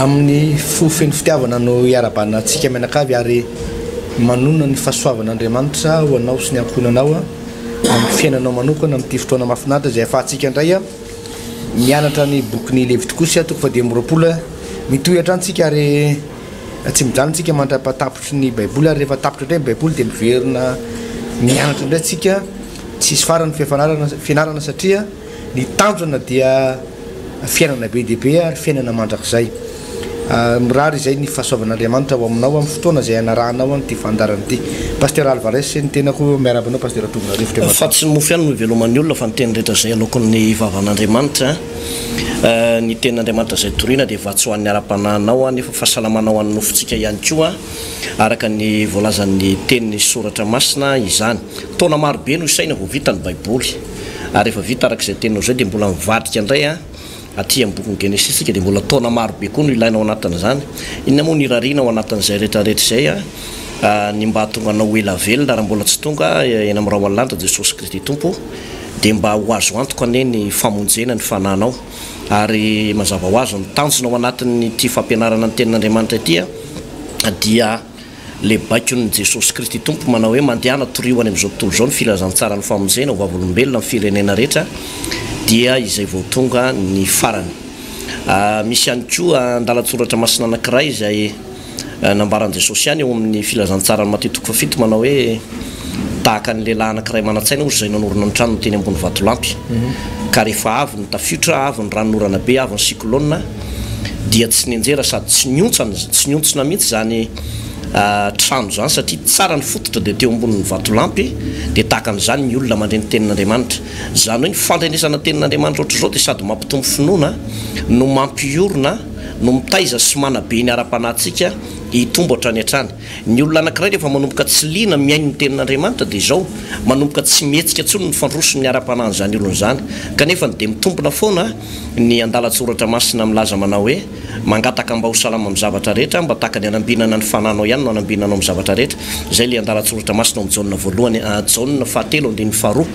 Amin'ny fo feno fitiavana no iarahabana antsika mianakavy ary manonona ny fahasoavan'Andriamanitra ho anao sy ny ankohonanao amin'ny fiainanao manokana amin'ity fotoana mahafinaritra izay ahafahantsika indray mianatra ny bokin'ny Levitikosy toko faha 25. Mitohy hatrany tsika ary tsy mijanona tsika mandra-pahatapitry ny Baiboly ary rehefa tapitra indray ny Baiboly dia miverina mianatra indray tsika. Tsisy farany ny fianarana satria Ny tanjona dia fiainana be dia be ary fiainana mandrakizay. Mirary izay ny fahasoavan'Andriamanitra ho aminao amin'ny fotoana izay hanarahanao an'ity fandaharana ity. Pasteur Alvarez ny tenako, miarahaba anao Pasteur Tovonarivo. Fa tsy ny mofo ihany no iveloman'ny olona fa ny teny rehetra izay aloakin'ny vavan'Andriamanitra. Ny tenin'Andriamanitra izay torina dia vatsy ho an'ny ara-panahinao nefa fahasalamana ho an'ny nofontsika ihany koa araka ny voalazan'ny tenin'ny Soratra Masina izany. Taona maro be no isaina vao vita ny Baiboly. Ary rehefa vita araka izay teninao izay dia mbola mivadika indray an, aty amin'ny bokin'ny Genesisy isika dia mbola taona maro be koa no ilaina ao anatin'izany. Inona moa no irariana ao anatin'izay rehetra rehetra izay an? Ny mba hahatonga anao ho ela velona raha mbola tsy tonga eny amin'ny rahona lanitra Jesosy Kristy Tompo dia mba ho azo antoka anie ny famonjena ny fanahinao. Ary mazava ho azy ny tanjona ao anatin'ity fampianarana ny tenin'Andriamanitra ity an dia Le baikon'i Jesosy Kristy Tompo manao hoe mandehana torio any amin'izao tontolo izao ny filazantsaran'ny famonjena ho vavolombelona amin'ny firenena rehetra dia izay vao tonga ny farany. Misy ihany koa andalan-tsoratra masina anankiray izay nambaran'i Jesosy ihany eo amin'ny filazantsaran'i Matio toko fahafito manao hoe tahaka ny lehilahy anankiray manan-tsaina hozy izay nanorina ny tranony teny ambony vatolampy ka rehefa avy ny tafiotra, avy ny ranonorana be, avy ny cyclone dia tsy nianjera sady tsy nihontsana, tsy nihontsona mihitsy izany trano izany satria tsara ny fototra dia teo ambonin'ny vatolampy, dia tahaka an'izany ny olona mandre ny tenin'Andriamanitra. Izany hoe ny fandrenesana ny tenin'Andriamanitra ohatr'izao dia sady mampitombo finoana no mampiorina no mitaiza sy manabe ny ara-panahintsika hitombo hatrany hatrany. Ny olona anankiray rehefa manomboka tsy liana mihaino ny tenin'Andriamanitra dia izao, manomboka tsy mihetsika intsony ny fandroson'ny ara-panahin'izany olona izany. Kanefa dia mitombina foana ny andalan-tsoratra masina milaza manao hoe, Mangataka mba ho salama amin'ny zavatra rehetra, mba tahaka ny anambinana ny fanahinao ihany no anambinanao amin'ny zavatra rehetra. Izay ilay andalan-tsoratra masina ao amin'ny Jaona voalohany, Jaona fahatelo andininy faharoa,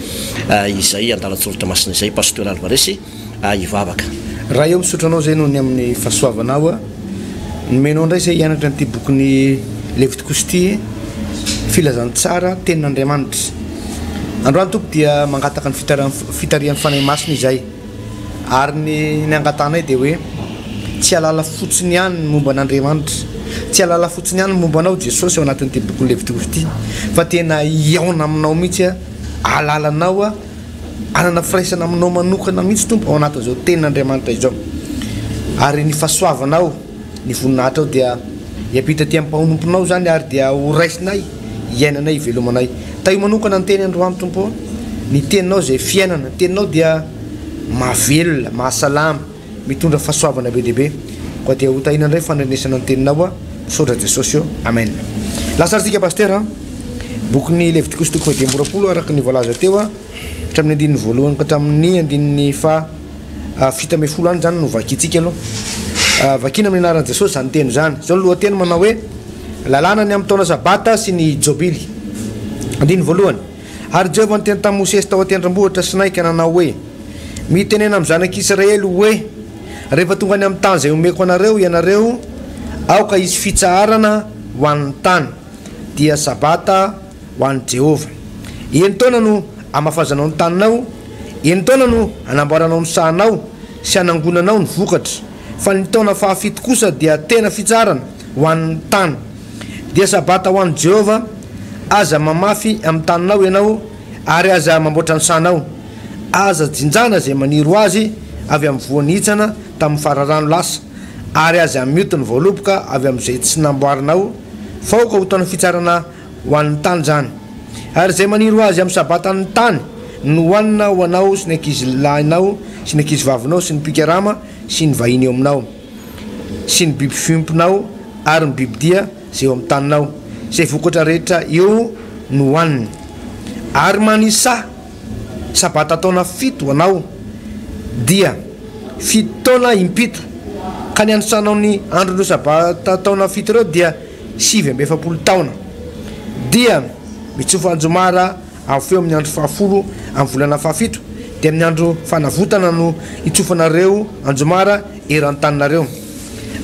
izay andalan-tsoratra masina izay. Pasteur Alvarez hivavaka. Ray ô misaotra anao zay noho ny amin'ny fahasoavanao a nomenao indray zay hianatra an'ity bokin'ny Levitikosy ity filazantsara tenin'Andriamanitra. Androany Tompo dia mangataka ny fitarihan'ny Fanahy Masina izay ary ny ny angatahanay dia hoe tsy hahalala fotsiny ihany ny momba an'Andriamanitra, tsy hahalala fotsiny ihany ny momba anao Jesosy ao anatin'ity bokin'ny Levitikosy ity fa tena hihaona aminao mihitsy a, hahalala anao a, Hanana firaisana aminao manokana mihitsy Tompo ao anatin'izao tenin'Andriamanitra izao. Ary ny fahasoavanao, ny voninahitrao dia hiampita aty amin'ny mpanomponao izany ary dia ho raisinay, hiainanay, hivelomanay. Tahio manokana ny teny androany Tompo ô. Ny teninao izay fiainana, ny teninao dia mahavelona, mahasalama. Mitondra fahasoavana be dia be. Koa dia ho tahiana indray fandrenesana ny teninao a. Misaotra Jesosy ô. Amen. Lasa ary tsika Pasteur a. Bokin'ny Levitikosy toko faha 25 araka ny voalaza teo a. Hatramin'ny andininy voalohany ka hatramin'ny andininy faha 17 any izany no vakintsika aloha. Vakina amin'ny anaran'i Jesosy izany teny izany. Izao ny lohateny manao hoe Lalàna ny amin'ny taona Sabata sy ny Jobily. Andininy voalohany. Ary Jehovah niteny tamin'i Mosesy tao an-tendrombohitra Sinay ka nanao hoe, Mitenena amin'ny zanak'Israely hoe, 'Rehefa tonga any amin'ny tany izay omeko anareo ianareo, aoka hisy fitsaharana ho an'ny tany, dia sabata ho an'i Jehovah. Enin-taona no hamafazanao ny taninao, enin-taona no hanamboaranao ny sahanao sy hanangonanao ny vokatra, fa ny taona fahafito kosa dia tena fitsaharana ho an'ny tany. Dia sabata ho an'i Jehovah, aza mamafy amin'ny taninao ianao, ary aza mamboatra ny sahanao. Aza jinjana izay maniry ho azy avy amin'ny voa nihitsana tamin'ny fararano lasa, ary aza mioty ny voaloboka avy amin'izay tsy namboarinao, fa aoka ho taona fitsarana ho an'ny tany izany. Ary izay maniry ho azy amin'ny sabatan'ny tany no hohanina ho anao sy ny ankizilahinao sy ny ankizivavinao sy ny mpikarama sy ny vahiny eo aminao, sy ny biby fiompinao ary ny bibidia izay eo amin'ny taninao, izay vokatra rehetra eo no hohaniny. Ary manisà Sabata taona fito ho anao, dia fito taona impito, ka ny anisanao ny andron'ireo Sabata taona fito ireo dia 49 taona. Dia mitsofa anjomara avo feo amin'ny andro fahafolo amin'ny volana fahafito, dia amin'ny andro fanavotana no hitsofanareo anjomara eran-taninareo.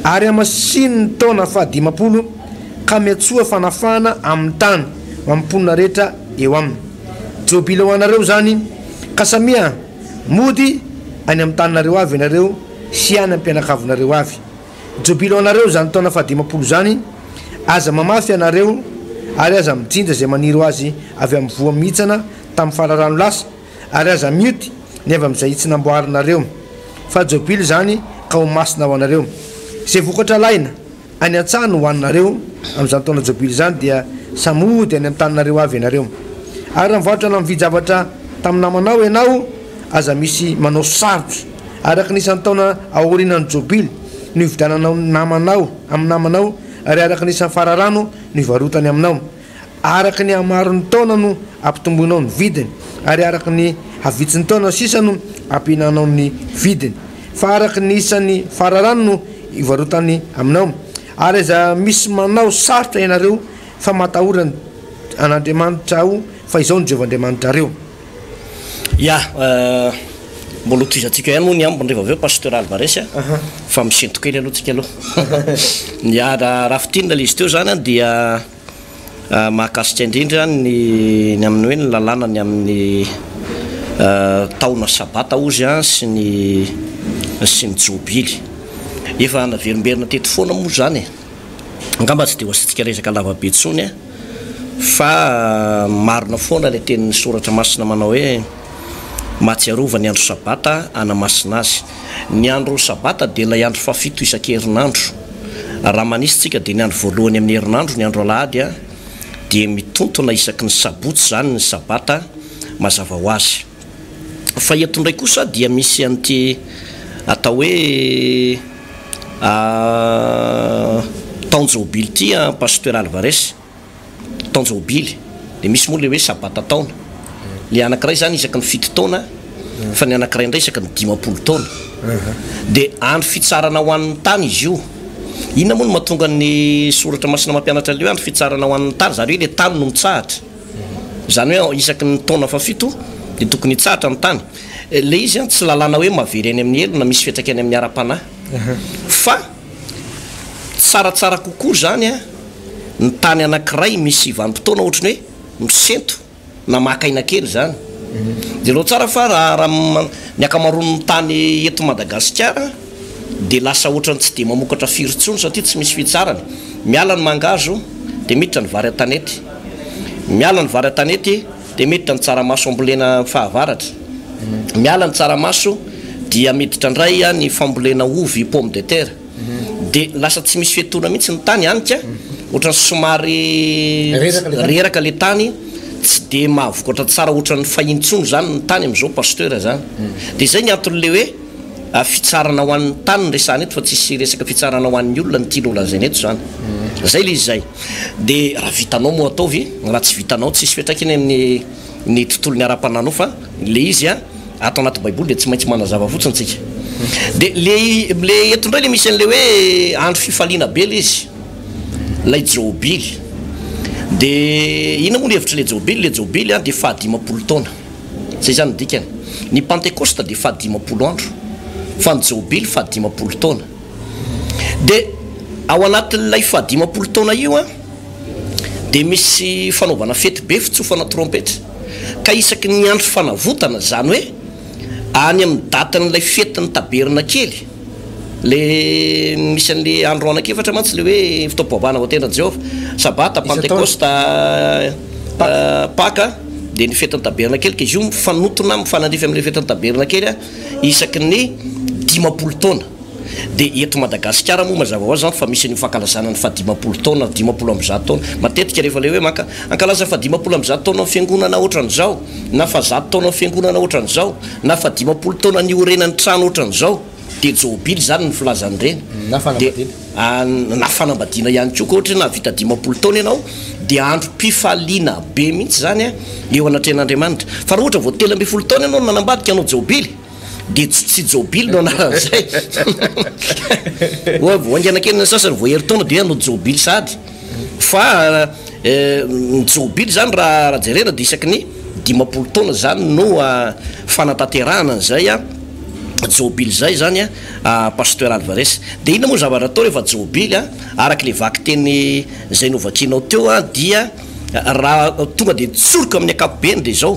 Ary hamasino ny taona fahadimampolo, ka miantsoa fanafahana amin'ny tany ho amin'ny mponina rehetra eo aminy. Jobily ho anareo izany, ka samia mody any amin'ny taninareo avy ianareo sy any amin'ny mpianakavinareo avy. Jobily ho anareo izany taona fahadimampolo izany, aza mamafy ianareo, ary aza mijinja izay maniry ho azy avy amin'ny voa mihitsana tamin'ny fararano lasa, ary aza mioty ny avy amin'izay tsy namboarinareo, fa jobily izany ka ho masina ho anareo. Izay vokatra alaina any an-tsaha no hohaninareo amin'izany taona jobily izany, dia samy hody any amin'ny taninareo avy ianareo. Ary raha mivarotra na mividy zavatra tamin'ny namanao ianao, aza misy manao sarotra. Araka ny isan'ny taona aorianan'ny jobily no hividiananao ny namanao amin'ny namanao, ary araka ny isan'ny fararano no hivarotany aminao. Araka ny hamaron'ny taona no ampitomboinao ny vidiny, ary araka ny havitsin'ny taona sisa no ampihenanao ny vidiny. Fa araka ny isan'ny fararano no ivarotany aminao. Ary aza misy manao sarotra ianareo, fa matahora an'Andriamanitra Aho, fa Izaho no Jehovah Andriamanitrareo. Ya, mbola hotohizantsika ihany moa ny ambiny rehefa avy eo Pasteur Alvarez a, fa misento kely aloha tsika aloha. Ya, raha fintinina ilay izy teo izany an, dia mahakasika indrindra ny ny amin'ny hoe ny lalàna ny amin'ny taona sabata hozy an sy ny sy ny jobily. Efa naverimberina teto foana moa izany e. Angamba tsy dia ho asiantsika resaka lava be intsony an, fa marina foana ilay tenin'ny soratra masina manao hoe mahatsiarova ny andro sabata hanamasina azy. Ny andro sabata dia ilay andro fahafito isan-kerinandro. Raha manisy tsika dia ny andro voalohany amin'ny herinandro, ny andro alahady, dia mitontona isaky ny sabotsy izany ny sabata mazava ho azy. Fa eto indray kosa dia misy an'ity atao hoe taon-jobily ity an Pasteur Alvarez. Taon-jobily. Dia misy moa ilay hoe sabata taona. Ilay anankiray izany isaky ny fito taona, fa ny anankiray indray isaky ny 50 taona. Dia andro fitsarana ho an'ny tany izy io. Inona moa no mahatonga ny soratra masina mampianatra an'ilay hoe andro fitsarana ho an'ny tany? Izany hoe ilay tany no mitsahatra. Izany hoe isaky ny taona fahafito dia tokony hitsahatra ny tany. Ilay izy an, tsy lalàna hoe mahavery any amin'ny helo na misy fiantraikany amin'ny ara-panahy. Fa tsaratsara kokoa izany an, ny tany anankiray misy vanim-potoana ohatry ny hoe misento na maka aina kely izany. Jereo tsara fa raha raha ny ankamaroan'ny tany eto Madagasikara dia lasa ohatran'ny tsy dia mamokatra firy intsony satria tsy misy fitsarana. Miala ny mangahazo dia miditra ny vary an-tanety. Miala ny vary an-tanety dia miditra ny tsaramaso ambolena amin'ny fahavaratra. Miala ny tsaramaso dia miditra indray ny fambolena ovy, pomme de terre. Dia lasa tsy misy fiatoana mihitsy ny tany any ka ohatran'ny somary reraka ilay tany, tsy dia mahavokatra tsara ohatran'ny fahiny intsony izany ny tany amin'izao Pasteur izany. Dia izay ny anton'ilay hoe fitsarana ho an'ny tany no resahana eto fa tsisy resaka fitsarana ho an'ny olona no tiana ho lazaina eto izany. Izay ilay izy izay. Dia raha vitanao moa ataovy, raha tsy vitanao tsisy fiantraikany amin'ny ny tontolon'ny ara-panahinao fa ilay izy an, ato anaty baiboly dia tsy maintsy manazava fotsiny tsika. Dia le le eto indray le misy an'le hoe andro fifaliana be le izy, ilay jobily. Dia inona moa ny hevitr'ilay jobily? Ilay jobily an dia fahadimampolo taona. Izay izany ny dikany. Ny pantekosta dia fahadimampolo andro, fa ny jobily fahadimampolo taona. Dia ao anatin'ilay fahadimampolo taona io an, dia misy fanaovana fety be, fitsofana trompetra, ka isaky ny andro fanavotana, izany hoe any amin'ny datin'ilay fetin'ny tabernakely, ilay misy an'ilay andro anankiefatra mantsy ilay hoe fotoam-pivavahana voatendrin'i Jehovah, Sabata, Pantekosta, Paka, dia ny fetin'ny tabernakely, ka izy io mifanotona, mifanandrify amin'ilay fetin'ny tabernakely isaky ny 50 taona. Dia eto Madagasikara moa mazava ho azy izany fa misy an'io fankalazana ny fahadimampolo taona, 150 taona. Matetika rehefa ilay hoe maka, hankalaza fahadimampolo ambizato taona ny fiangonana ohatran'izao, na fahazato taona ny fiangonana ohatran'izao, na fahadimampolo taona niorenan'ny trano ohatran'izao, dia jobily izany ny filazana ireny. Na fanambadiana. Dia, na fanambadiana ihany koa, ka ohatra hoe nahavita 50 taona ianao, dia androm-pifaliana be mihitsy izany eo anatrehan'Andriamanitra. Fa raha ohatra vao 13 taona ianao no nanambady ka hanao jobily, Dia tsy jobily no anaran'izay. Oa vao haingana kely ny sasany vao herintaona dia hanao jobily sahady. Fa ny jobily izany raha raha jerena dia isaky ny 50 taona izany no fanatanterahana an'izay. Jobily izay izany a, Pasteur Alvarez. Dia inona moa ny zavatra atao rehefa jobily a? Araka ilay vakiteny izay novakianao teo a, dia raha tonga dia tsoriko amin'ny ankapobeny dia izao,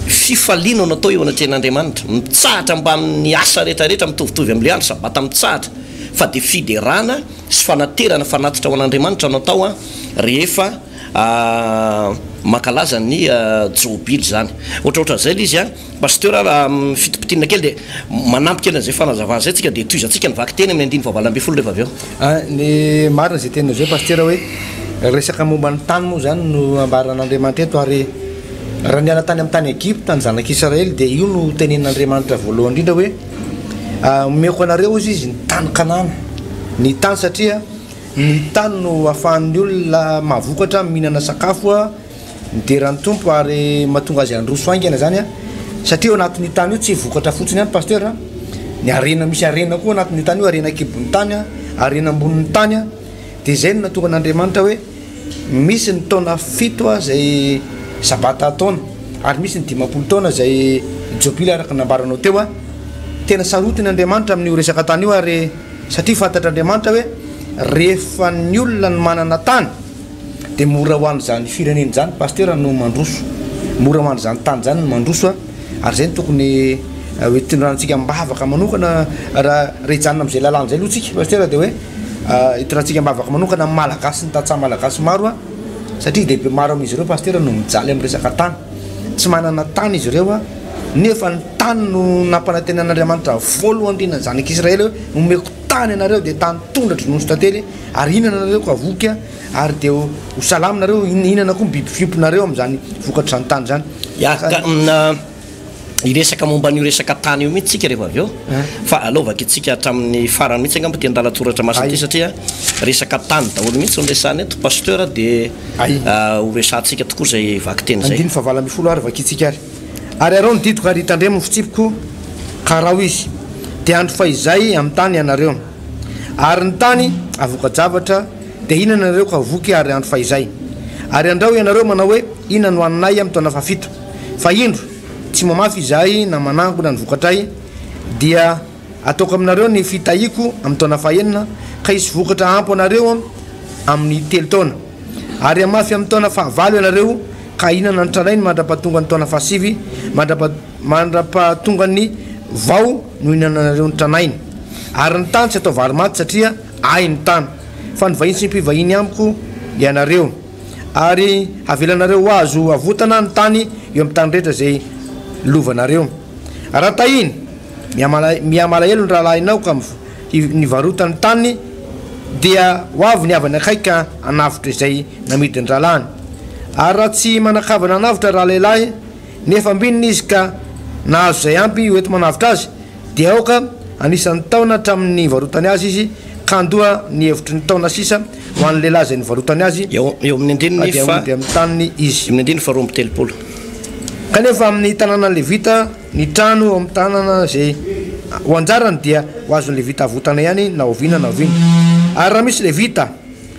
fifaliana no atao eo anatrehan'Andriamanitra, mitsahatra mbamin'ny asa rehetra rehetra mitovitovy amin'ilay andro sabata mitsahatra, fa dia fiderana sy fanaterana fanatitra ho an'Andriamanitra no atao a, rehefa mankalaza ny jobily izany. Ohatraohatran'izay ilay izy a. Pasteur a, raha fitopitinina kely dia manampy kely an'izay fanazavana izay tsika dia tohizantsika ny vakiteny amin'ny andininy faha-18 rehefa avy eo. Ny marina izay teninao izay Pasteur hoe resaka momba ny tany moa izany no ambaran'Andriamanitra eto ary raha niala tany amin'ny tany Egypta ny zanak'Israely dia io no tenenin'Andriamanitra voalohany indrindra hoe omeko anareo hozy izy ny tany Kanana, ny tany satria ny tany no ahafahan'ny olona mahavokatra mihinana sakafo Midera ny Tompo ary mahatonga azy handroso haingana izany an, satria ao anatin'io tany io tsy vokatra fotsiny ihany Pasteur an, ny harena misy harena koa anatin'io tany io, harena an-kibon'ny tany an, harena ambonin'ny tany an, dia izay no nahatonga an'Andriamanitra hoe misy ny taona fito an izay sabata ataona ary misy ny 50 taona izay jobily araka ny nambaranao teo an, tena sarotiny Andriamanitra amin'io resaka tany io ary satria fantatr'Andriamanitra hoe rehefa ny olona no manana tany Dia mora ho an'izany firenena izany Pasteur no mandroso, mora ho an'izany tany izany ny mandroso a, ary izay no tokony ho itondrantsika am-bavaka manokana raha raha hijanona amin'izay lalàna izay aloha tsika Pasteur dia hoe itondrantsika am-bavaka manokana ny Malagasy ny tantsaha Malagasy maro a, satria dia maro amin'izy ireo Pasteur no mijaly amin'ny resaka tany, tsy manana tany izy ireo a, nefa ny tany no nampanantenan'Andriamanitra voalohany indrindra ny zanak'Israely hoe omeko tany ianareo dia tany tondra-dronono sy tantely ary hihinana nareo ka voky a. Ary dia ho salama nareo, hihinana koa ny biby fiompinareo amin'izany vokatr'izany tany izany. Ya, ka hiresaka momba an'io resaka tany io mihitsy tsika rehefa avy eo, fa aleo vakintsika hatramin'ny farany mihitsy angamba ity andalan-tsoratra masina ity satria resaka tany daholo mihitsy no resahana eto Pasteur dia ho resahantsika tokoa izay vakiteny izay. Andininy fahavalo ambinifolo ary vakintsika ary. Ary araho ny didiko ary tandremo ny fitsipiko ka araho izy, dia handro fahizay amin'ny tany ianareo. Ary ny tany havoka-javatra Dia hihinana ianareo ka ho voky ary andro fahizay. Ary andrao ianareo manao hoe, Inona no haninay amin'ny taona fahafito? Fa indro, tsy mamafy izahay na manangona ny vokatray, dia hataoko aminareo ny fitahiako amin'ny taona fahenina, ka hisy vokatra ampy ho anareo amin'ny telo taona. Ary hamafy amin'ny taona fahavalo ianareo, ka hihinana ny tranainy mandra-pahatongan'ny taona fahasivy, mandra-pahatongan'ny vao no hihinananareo ny tranainy. Ary ny tany tsy hatao vary maty, satria Ahy ny tany, fa ny vahiny sy ny mpivahiny amiko ianareo, ary havelanareo ho azo avotana ny tany eo amin'ny tany rehetra izay lovanareo. Raha tahiny, mihamalahelo ny rahalahinao ka nivarotany ny taniny, dia ho avy ny havany akaiky ka hanavotra izay namidin'ny rahalahiny. Ary raha tsy manan-kavana hanavotra ralehilahy, nefa ambinina izy ka nahazo izay ampy hoenti-manavotra azy, Dia aoka anisan'ny taona hatramin'ny nivarotany azy izy, ka handoa ny hevitry ny taona sisa ho an'ny lehilahy izay nivarotany azy, Eo eo amin'ny andininy dia fa hody amin'ny taniny izy. Eo amin'ny andininy faharoa amby telopolo. Kanefa amin'ny tanànan'ny Levita, ny trano ao amin'ny tanàna izay ho anjarany dia ho azon'ny Levita avotana ihany na oviana na oviana. Ary raha misy Levita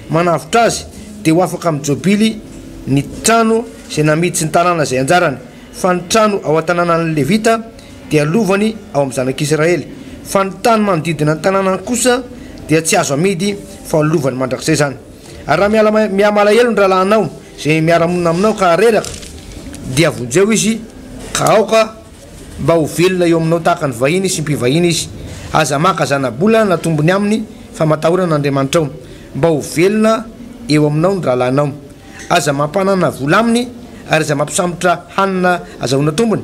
manavotra azy, dia ho afaka amin'ny Jobily ny trano izay namidy sy ny tanàna izay anjarany, fa ny trano ao an-tanànan'ny Levita dia lovany ao amin'ny zanak'Israely, fa ny tany manodidina ny tanànany kosa dia tsy azo amidy fa ho lovany mandrakizay izany. Ary raha miala mihamalahelo ny rahalahinao izay miara-monina aminao ka reraka, dia vonjeo izy, ka aoka mba ho velona eo aminao tahaka ny vahiny sy mpivahiny izy. Aza maka zana-bola na tombony aminy, fa matahora an'Andriamanitrao, mba ho velona eo aminao ny rahalahinao. Aza mampanana vola aminy, ary aza mampisambotra hanina azahoana tombony.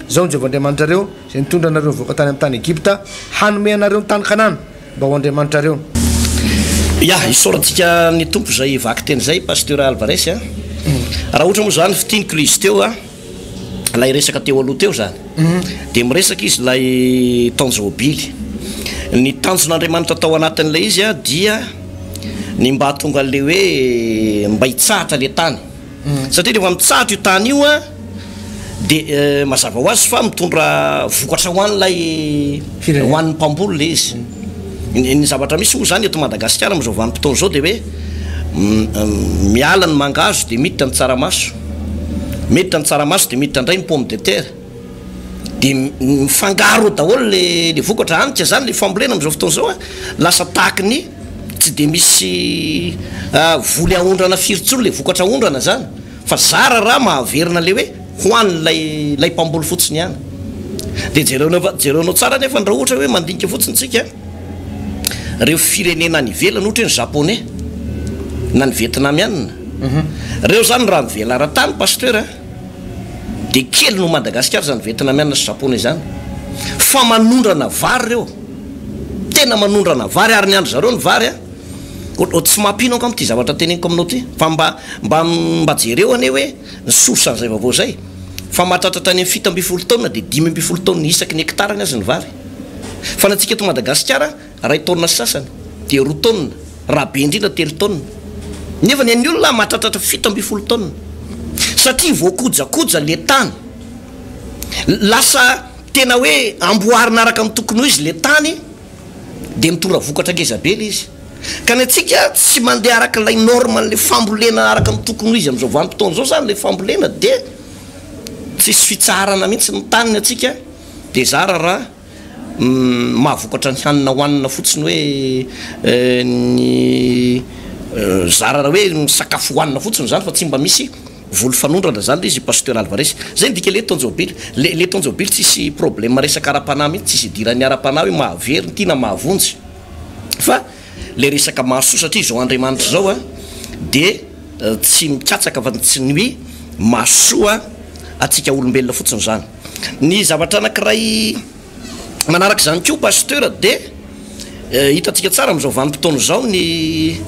Izao no Jehovah Andriamanitrareo, izay nitondra anareo nivoaka tany amin'ny tany Egypta, hanome anareo ny tany Kanana, mba ho Andriamanitrareo. Ya, isaorantsika ny Tompo izay vakiteny izay Pasteur Alvarez a. Raha ohatra moa izany fintiniko ilay izy teo a, ilay resaka teo aloha teo izany, dia miresaka izy ilay taon-jaobily. Ny tanjon'Andriamanitra tao anatin'ilay izy a dia ny mba hahatonga an'ilay hoe mba hitsahatra ilay tany. Satria rehefa mitsahatra io tany io a, dia mazava ho azy fa mitondra vokatra ho an'ilay ho an'ny mpamboly ilay izy. Ny ny zavatra misy moa izany eto Madagasikara amin'izao vanim-potoana izao dia hoe miala ny mangahazo dia miditra ny tsaramaso, miditra ny tsaramaso dia miditra indray ny pomme de terre. Dia mifangaro eo daholo le le vokatra, any ka zany le fambolena amin'izao fotoana izao a, lasa tahaky ny tsy dia misy voly aondrana firy intsony le vokatra aondrana zany fa zara raha mahaverina le hoe ho an'ilay ilay mpamboly fotsiny ihany. Dia jereonao jereonao tsara anefa raha ohatra hoe mandinika fotsiny tsika ireo firenena any ivelany ohatra hoe ny japonais na ny vietnamiana, ireo zany raha ny velaran-tany pasteur a, Dia kely noho Madagasikara izany Vietnamiana sy Japonais izany. Fa manondrana vary ireo. Tena manondrana vary ary ny andry zareo ny vary a. Tsy mampino angamba ity zavatra teneniko aminao ity. Fa mba mba mba jereo anie hoe ny source an'izay vaovao izay. Fa mahatratra hatrany amin'ny 17 taonina dia 15 taonina isaky ny hectare ny azy ny vary. Fa ny antsika eto Madagasikara Iray taonina sy sasany, dia roa taonina, raha be indrindra telo taonina. Nefa ny an'ny olona mahatratratra 17 taonina. Satria voakojakoja le tany. Lasa tena hoe amboarina araka ny tokony ho izy le tany, dia mitondra vokatra ngeza be le izy. Ka ny antsika tsy mandeha araka ilay norme an'ilay fambolena araka ny tokony ho izy amin'izao vanim-potoana izao izany ilay fambolena dia tsisy fitsaharana mihitsy ny tany ny antsika dia zara raha mahavokatra ny hanina hohanina fotsiny hoe ny zara raha hoe ny sakafo hohanina fotsiny izany fa tsy mba misy voly fanondrana izany ilay izy Pasteur Alvarez. Izay ny dikan'ilay taon-jobily. Ilay ilay taon-jobily tsisy problème resaka ara-panahy mihitsy, tsisy idiran'ny ara-panahy hoe mahavery ity na mahavonjy fa ilay resaka mahasoa satria izao Andriamanitra izao a dia tsy mikatsaka fa tsy ny hoe mahasoa antsika olombelona fotsiny izany. Ny zavatra anankiray manaraka izany koa Pasteur dia hitantsika tsara amin'izao vanim-potoana izao ny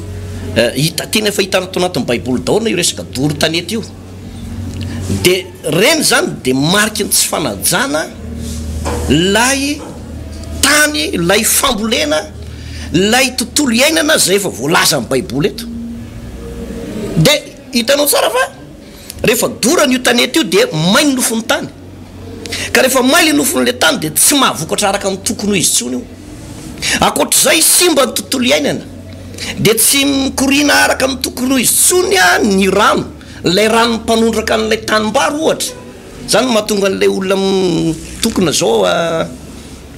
hita tena efa hita ato anatin'ny baiboly daholo io resaka doro tanety io. Dia ireny izany dia mariky ny tsy fanajana ilay tany, ilay fambolena, ilay tontolo iainana izay efa voalazan'ny baiboly eto. Dia hitanao tsara fa Rehefa dorana io tanety io dia may ny nofon'ny tany. Ka rehefa may ilay nofon'ilay tany dia tsy mahavokatra araka ny tokony ho izy intsony io. Ankoatr'izay, simba ny tontolo iainana. Dia tsy mikoriana araka ny tokony ho izy intsony ny rano. Ilay rano mpanondraka an'ilay tanimbary ohatra. Izany no mahatonga an'ilay olona mitokona izao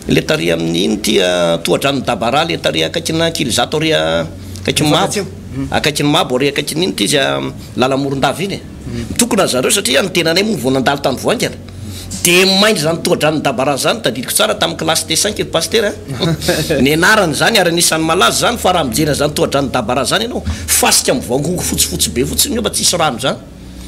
Ilay tary amin'ny ino ity tohadranon'i Dabara ilay tary akaikin'Ankilizato ary akaikin'i Mabo, akaikin'i Mabo ary akaikin'ny ino ity izy lala-Morondava iny e. Mitokona ry zareo satria ny tenanay moa vao nandalo tany vao haingana. Dia maina izany tohadranon'i Dabara izany, tadidiko tsara tamin'ny kilasy T5 ry Pasitera a. Nianarana izany ary anisan'ny malaza izany fa raha mijery an'izany tohadranon'i Dabara izany ianao, fasika mivangongo fotsifotsy be fotsiny eo fa tsisy rano izany.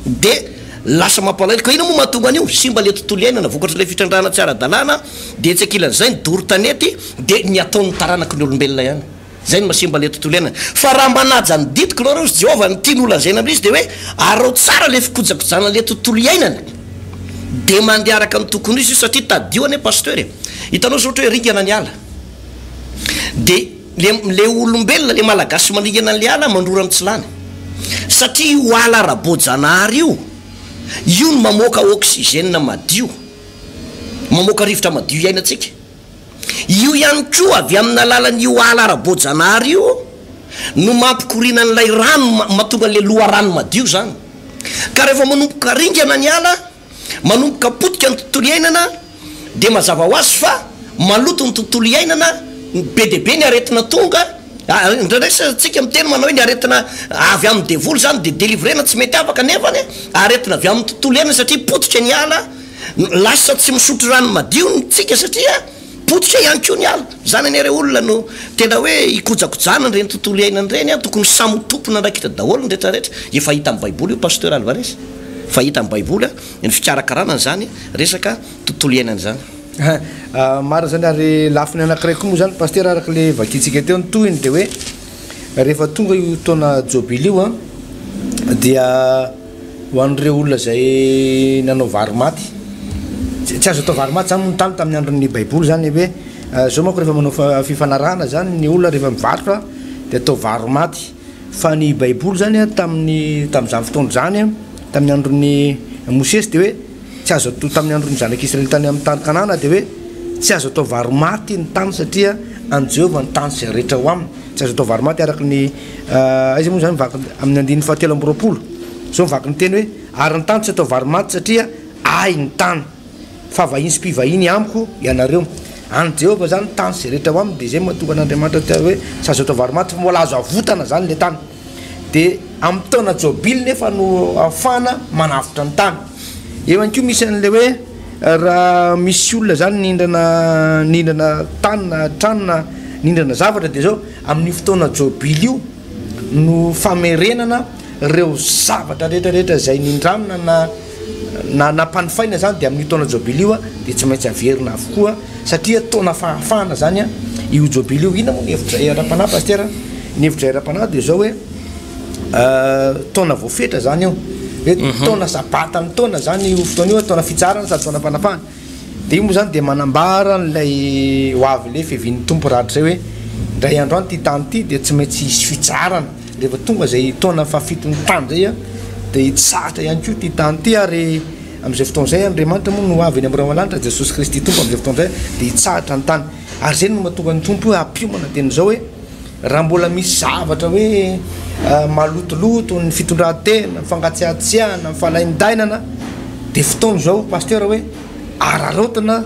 Dia lasa mampalahelo. Ka inona moa mahatonga an'io? Simba ilay tontolo iainana vokatr'ilay fitrandrahana tsy ara-dalàna, dia etsy ankilan'izay ny doro tanety, dia ny ataon'ny taranaky ny olombelona ihany. Izay no mahasimba ilay tontolo iainana. Fa raha manaja ny didiko nareo, hoy Jehovah, ny tiany holazaina amin'izy dia hoe, araho tsara ilay fikojakojana an'ilay tontolo iainana, dia mandeha araka ny tokony ho izy io, satria tadidio anie Pasteur e, hitanao izao ohatra hoe ringana ny ala, dia. Le le olombelona, le malagasy mandringana an'le ala mandrora mitsilany. Satria io ala ara-boajanahary io, io no mamoaka oxygène madio, mamoaka rivotra madio iainantsika. Io ihany koa avy amin'ny alalan'io ala ara-boajanahary io no mampikoriana an'ilay rano, mahatonga an'le loharano madio zany. Ka rehefa manomboka ringana ny ala, Manomboka potika ny tontolo iainana dia mazava ho azy fa maloto ny tontolo iainana, be dia be ny aretina tonga, indraindray tsika miteny manao hoe ny aretina avy amin'ny devoly izany dia delivrena tsy mety afaka nefany aretina avy amin'ny tontolo iainana satria potika ny ala, lasa tsy misotro rano madio ny tsika satria potika ihany koa ny ala, izany anie re olona no tena hoe ikojakojana ireny tontolo iainana ireny an, tokony samy ho tompon'andraikitra daholo ny rehetra rehetra, efa hita amin'ny baiboly io Pasteur Alvarez. Fa hita amin'ny baiboly ny fikarakarana an'izany resaka tontolo iainana izany. Marina izany ary lafiny anankiray koa moa izany Pasitera araka ilay vakintsika teo ny tohiny dia hoe rehefa tonga io taona jobily io an dia ho an'ireo olona izay nanao vary maty tsy azo atao vary maty izany moa ny tany tamin'ny andron'ny baiboly izany hoe izao manko rehefa manao fifanarahana izany ny olona rehefa mivarotra dia atao vary maty Fa ny Baiboly izany an, tamin'ny, tamin'izany fotoana izany an, tamin'ny andron'i Mosesy dia hoe tsy azo atao, tamin'ny andron'ny zanak'Israely tany amin'ny tany Kanana dia hoe tsy azo atao vary maty ny tany satria an'i Jehovah ny tany sy izay rehetra ao aminy. Tsy azo atao vary maty araka ny, aiza moa izany mivaky, amin'ny andininy fahatelo amby 20. Izao mivaky ny teny hoe, ary ny tany tsy atao vary maty satria ahy ny tany. Fa vahiny sy mpivahiny amiko ianareo. An'i Jehovah izany ny tany sy izay rehetra ao aminy, dia izay no mahatonga an'Andriamanitra te hoe tsy azo atao varo-maty fa mbola azo avotana izany ilay tany. Dia amin'ny taona jobily nefa no ahafahana manavotra ny tany. Eo ihany koa misy an'ilay hoe raha misy olona izany nindrana nindrana tany na trano na nindrana zavatra dia izao amin'io fotoana jobily io no famerenana ireo zavatra rehetra rehetra izay nindramina na na nampanofaina izany dia amin'io taona jobily io dia tsy maintsy averina avokoa satria taona fahafahana izany io jobily io. Inona moa ny hevitra ara-panahy Pasitera? Ny hevitra ara-panahy dia izao hoe taona voafetra izany io, hoe taona sabata ny taona izany io fotoana io, taona fitsaharana sady taona fanafahana. Dia io moa izany dia manambara an'ilay ho avy ilay fiavian'ny Tompo rahatrizay hoe indray andro any ity tany ity dia tsy maintsy hisy fitsaharana. Rehefa tonga izay taona fahafiton'ny tany izay dia hitsahatra ihany koa ity tany ity ary amin'izay fotoana izay Andriamanitra moa no ho avy eny amin'ny rahona lanitra, Jesosy Kristy Tompo amin'izay fotoana izay dia hitsahatra ny tany. Ary izay no mahatonga ny Tompo hoe hampiomana teny izao hoe raha mbola misy zavatra hoe malotoloto ny fitondran-tena, ny fangatsiatsiahana, ny fanaintainana dia fotoana izao Pasteur hoe araraotina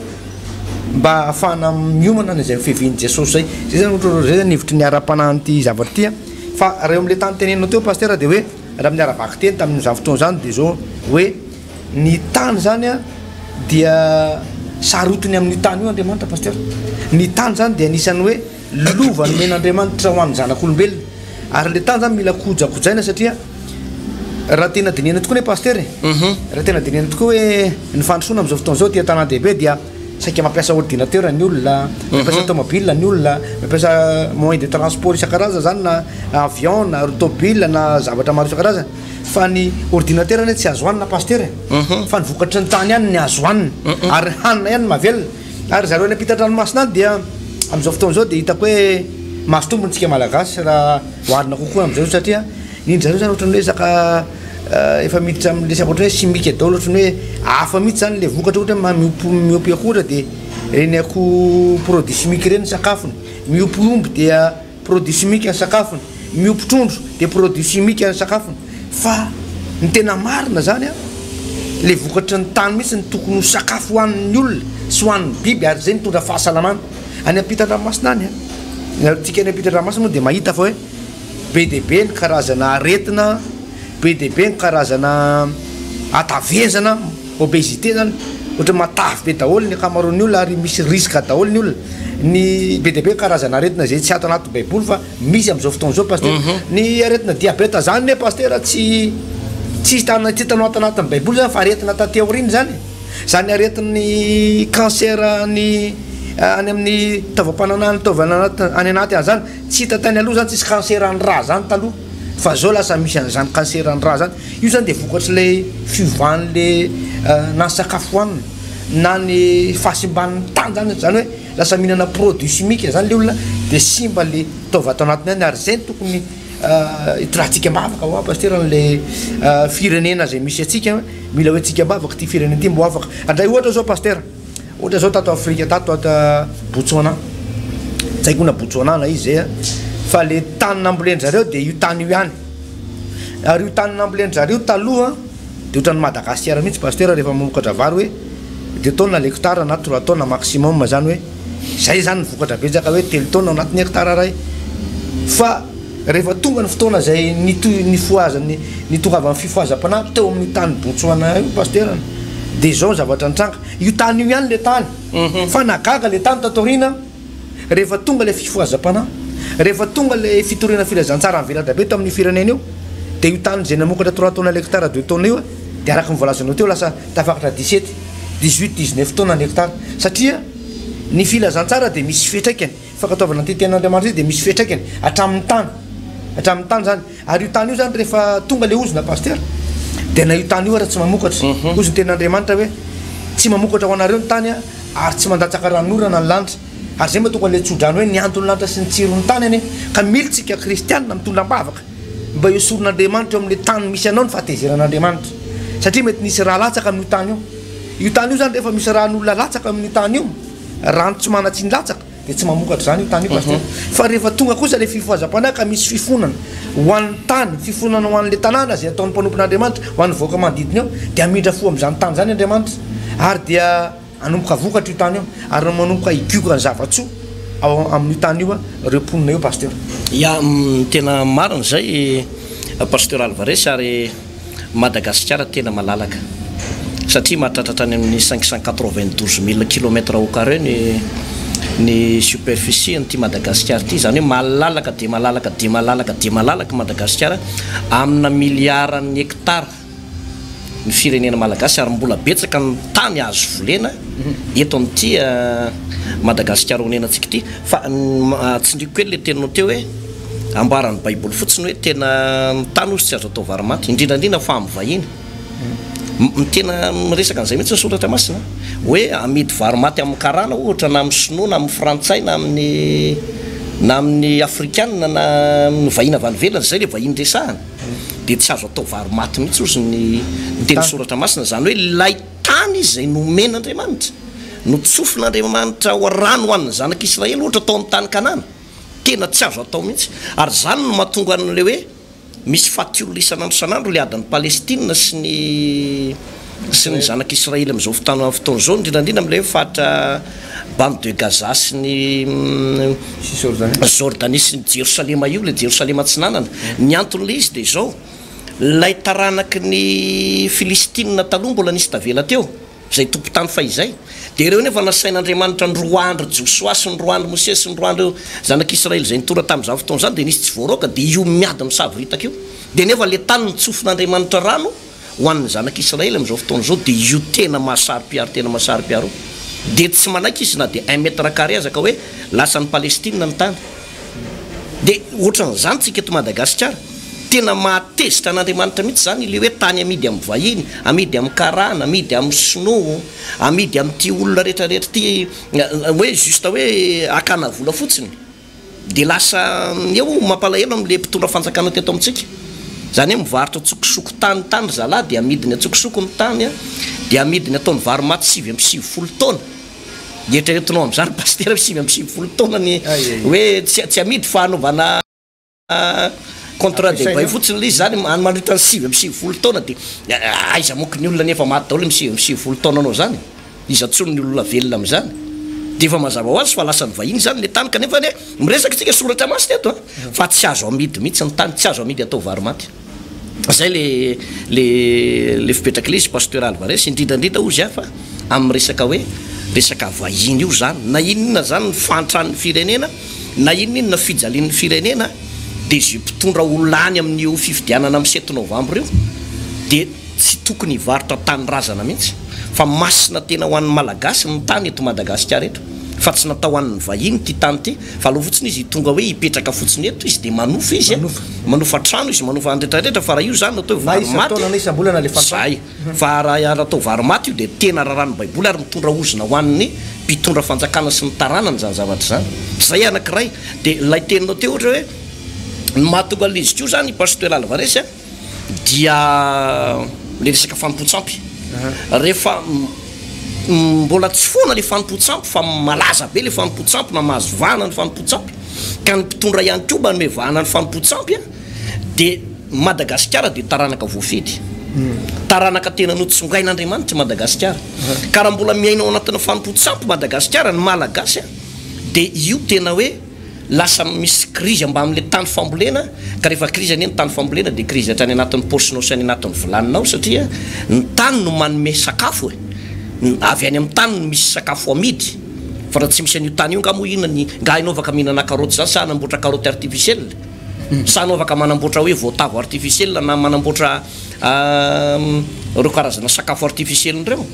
mba ahafahana miomana an'izay fiavian'i Jesosy izay. Izay zany ohatra izay zany hevitry ny ara-panahin'ity zavatra ity an. Fa raha eo amin'ilay tany teneninao teo Pasteur dia hoe raha amin'ny ara-bakiteny tamin'izany fotoana izany dia izao hoe ny tany izany an dia sarotiny amin'io tany io Andriamanitra Pasteur. Ny tany izany dia anisan'ny hoe lova nomen'Andriamanitra ho an'ny zanak'olombelona. Ary ilay tany izany mila kojakojaina satria raha tena dinihana tokoa anie Pasteur e, raha tena dinihana tokoa hoe ny fandrosoana amin'izao fotoana izao aty an-tanàn-dehibe dia saika mampiasa ordinateur ny olona, mampiasa tomobile ny olona, mampiasa moyen de transport isan-karazany izany na avion na tôbile na zavatra maro isan-karazany. Fa ny ordinateur anie tsy azo hanina Pasteur e, fa ny vokatry ny tany ihany ny azo hanina ary hanina ihany no mahavelona. Ary zareo any ampitan-dranomasina any dia amin'izao fotoana izao dia hitako hoe mahazo tombony tsika Malagasy raha oharina kokoa amin'izao satria ny ndry zareo zany ohatran'ny hoe resaka efa miditra amin'ny resaka ohatran'ny hoe simika daholo ohatran'ny hoe hafa mihitsy zany le vokatra ohatra hoe miompy miompy akoho ohatra dia ireny akoho produit chimique ireny ny sakafony, miompy omby dia produit chimique ny sakafony, miompy trondro dia produit chimique ny sakafony fa ny tena marina zany an le vokatry ny tany mihitsy no tokony ho sakafo hohanin'ny olona sy hohanin'ny biby ary zay mitondra fahasalamana any ampitan-dranomasina any an, tsika any ampitan-dranomasina moa dia mahita fa hoe Be dia be ny karazana aretina, be dia be ny karazana hatavezana, obésité zany, ohatra matavy be daholo ny ankamaroan'ny olona ary misy risque daholo ny olona, ny be dia be ny karazana aretina izay tsy ato anaty baiboly fa misy amin'izao fotoana izao pasitera, ny aretina diabeta zany ne pasitera tsy tsy hita tsy hitanao ato anatin'ny baiboly zany fa aretina taty aoriana zany, zany aretin'ny cancer ny any amin'ny taovam-pananahana taovana any anaty any zany. Tsy hita tany aloha zany tsisy cancer ny rà zany taloha fa zao lasa misy an'izany cancer ny rà zany, io zany de vokatr'ilay fiovan'le na ny sakafo hohanina na ny fahasimban'ny tany zany, zany hoe lasa mihinana produit chimique zany le olona de simba le taova ato anatiny any ary zay no tokony hitondrantsika am-bavaka hoa pasitera an'le firenena zay misy antsika, mila hoentintsika am-bavaka ity firenena ity mba ho afaka, andray ohatra zao pasitera. Ohatra zao tato Afrika tato ato Botswana, tsy haiko na Botswana na iza zay an, fa le tany nambolen-dry zareo dia io tany io ihany, ary io tany nambolen-dry zareo taloha dia ohatran'i Madagasikara mihitsy Pasteur rehefa mamokatra vary hoe deux tonnes l'hectare na trois tonnes maximum zany hoe zay zany ny vokatra betsaka hoe telo tonnes ao anatin'ny hectare iray, fa rehefa tonga ny fotoana izay nitohy nifohazan'ny nitongavan'ny fifohazam-panahy teo amin'io tany Botswana io Pasteur dia izao ny zavatra nitranga. Io tany io ihany le tany fa nahagaga le tany tato aoriana rehefa tonga le fifohazam-panahy, rehefa tonga le fitoriana filazantsara nivelatra be tao amin'io firenena io dia io tany izay namokatra trois tonnes l'hectare deux tonnes io dia araka ny voalazanao teo lasa tafakatra dix-sept, dix-huit, dix-neuf tonnes l'hectare satria ny filazantsara dia misy fiantraikany, fankatoavana ny tenin'Andriamanitra io dia misy fiantraikany hatramin'ny tany, hatramin'ny tany izany. Ary io tany io zany rehefa tonga le ozona pasteur dia na io tany io ara tsy mamokatra. Hozy ny tenin'Andriamanitra hoe tsy mamokatra ho anareo ny tany ary tsy mandatsaka ranonorana ny lanitra. Ary zay mahatonga an'ilay tsodrano hoe ny anton'ny lanitra sy ny tsiron'ny tany anie ka mila tsika kristianina mitondra am-bavaka mba hesorin'Andriamanitra eo amin'ilay tany misy anao ny fahatezeran'Andriamanitra. Satria mety nisy rà latsaka amin'io tany io. Io tany io zany rehefa misy ràn'olona latsaka amin'io tany io, rano tsy manan-tsiny latsaka, dia tsy mamokatra izany io tany io pasitera. Fa rehefa tonga kosa ilay fifohazam-panahy ka misy fifonana ho an'ny tany, fifonana ho an'ilay tanàna izay ataon'ny mpanompon'Andriamanitra, ho an'ny vahoaka manodidina eo, dia hamindra fo amin'izany tany izany Andriamanitra. Ary dia. Hanomboka vokatra io tany io ary manomboka higioka ny zava-tsoa ao amin'io tany io ireo mponina eo Pasteur. Ya, tena marina izay Pasteur Alvarez ary Madagasikara tena malalaka satria mahatratra hatrany amin'ny 592 mille kilomètres au carré ny ny superficie an'ity Madagasikara ity, izany hoe malalaka dia malalaka dia malalaka dia malalaka Madagasikara amina miliaran'ny hectare. ny firenena malagasy ary mbola betsaka ny tany azo volena eto amin'ity Madagasikara onenantsika ity fa tsindriako kely le teninao teo hoe ambaran'ny baiboly fotsiny hoe tena ny tany ozy tsy azo atao vary maty indrindra indrindra fa amin'ny vahiny ny tena miresaka an'izay mihitsy ny soratra masina hoe amidy vary maty amin'ny karana ohatra na amin'ny sinoa na amin'ny frantsay na amin'ny na amin'ny afrikana na amin'ny vahiny avy any ivelany izay le vahiny resahana dia tsy azo atao vary maty mihitsy ozy ny ny teny soratra masina, izany hoe ilay tany izay nomen'Andriamanitra, notsofin'Andriamanitra ho rano ho an'ny zanak'Israely ohatra tao amin'ny tany Kanana, tena tsy azo atao mihitsy, ary izany no mahatonga an'ilay hoe misy faty olona isan'andro isan'andro ilay adin'i Palestina sy ny sy ny zanak'Israely amin'izao fotoana fotoana izao, indrindra indrindra amin'ilay hoe faritra bande de Gaza sy ny Jordanie sy ny Jerosalema io, ilay Jerosalema atsinanana. Ny anton'ilay izy dia izao, ilay taranaky ny Filistina taloha mbola nisy tavela teo, izay tompon-tany fahizay, dia ireo nefa nasain'Andriamanitra noroahan-dry Josoa sy noroahan-dry Mosesy sy noroahan-dreo zanak'Israely izay nitondra tamin'izany fotoana izany, dia nisy tsy voaroaka, dia io miady misavoritaka io. Dia nefa ilay tany notsofin'Andriamanitra rano, Ho an'ny zanak'Israely amin'izao fotoana izao dia io tena mahasaro-piaro tena mahasaro-piaro io. Dia tsy manaiky izy na dia un mètre carré aza ka hoe lasan'i Palestine ny tany. Dia ohatran'izany tsika eto Madagasikara. Tena mahatezitra an'Andriamanitra mihitsy izany ilay hoe tany amidy amin'ny vahiny, amidy amin'ny karana, amidy amin'ny sinoa, amidy amin'ity olona rehetra rehetra ity hoe juste hoe hakana vola fotsiny. Dia lasa eo mampalahelo amin'ilay mpitondra fanjakana teto amintsika. Izany hoe mivarotra an-tsokosoko tany tany ry zalahy dia amidiny an-tsokosoko ny tany an, dia amidiny ataony vary maty 99 taona. Dia eritreretinao amin'izany pasitera hoe 99 taona ny hoe tsy tsy amidy fa anaovana contrat de bail fotsiny ilay izy izany any mandritra ny 99 taona dia aiza moa ko ny olona nefa maty daholo amin'ny 99 taonanao izany? Iza intsony ny olona velona amin'izany? Dia efa mazava ho azy fa lasan'ny vahiny izany ilay tany kanefa anie miresaka isika soratra masina eto an, fa tsy azo amidy mihitsy ny tany, tsy azo amidy atao vary maty. Zay le le le fipetrak'ilay izy Pasteur Alvarez, indrindra indrindra hozy aho fa amin'ny resaka hoe resaka vahiny io zany, na inona zany ny fahantran'ny firenena, na inona inona fijalian'ny firenena dia ze mpitondra ho lany amin'io fifidianana amin'ny sept novembre io dia tsy tokony hivarotra tanindrazana mihitsy fa masina tena ho an'ny Malagasy ny tany eto Madagasikara eto fa tsy natao ho an'ny vahiny ity tany ity fa aleo fotsiny izy tonga hoe hipetraka fotsiny eto izy dia manofa izy a, manofa trano izy, manofa ny rehetra rehetra fa raha io zany no atao hoe Na vary maty, isan-taona na isam-bolana alefa an-trano. zay, fa raha atao vary maty io dia tena raràn'ny baiboly ary mitondra ozona ho an'ny mpitondra fanjakana sy ny taranany izany zavatra izany. Zay anankiray, dia ilay teninao teo ohatra hoe ny mahatonga an'ilay izy koa zany Pasteur Alvarez a, dia le resaka fanompoan-tsampy, rehefa mbola tsy foana le fanompoan-tsampy fa malaza be le fanompoan-tsampy na mahazo vahana ny fanompoan-tsampy ka ny mpitondra ihany koa manome vahana ny fanompoan-tsampy a, dia Madagasikara dia taranaka voafidy, taranaka tena notsongain'Andriamanitra i Madagasikara, ka raha mbola miaina ao anatin'ny fanompoan-tsampy Madagasikara, ny Malagasy a, dia io tena hoe lasa misy krizy ambamin'ilay tany fambolena, ka rehefa krizy anie ny tany fambolena dia krizy hatrany anatin'ny paosinao sy any anatin'ny vilaninao satria ny tany no manome sakafo e, avy any amin'ny tany no misy sakafo amidy, fa raha tsy misy an'io tany io nga moa inona ny, nga ianao afaka mihinana karaoty izany sa hanamboatra karaoty artificiel? Sa anao afaka manamboatra hoe voatavo artificiel na manamboatra ireo karazana sakafo artificiel ireo?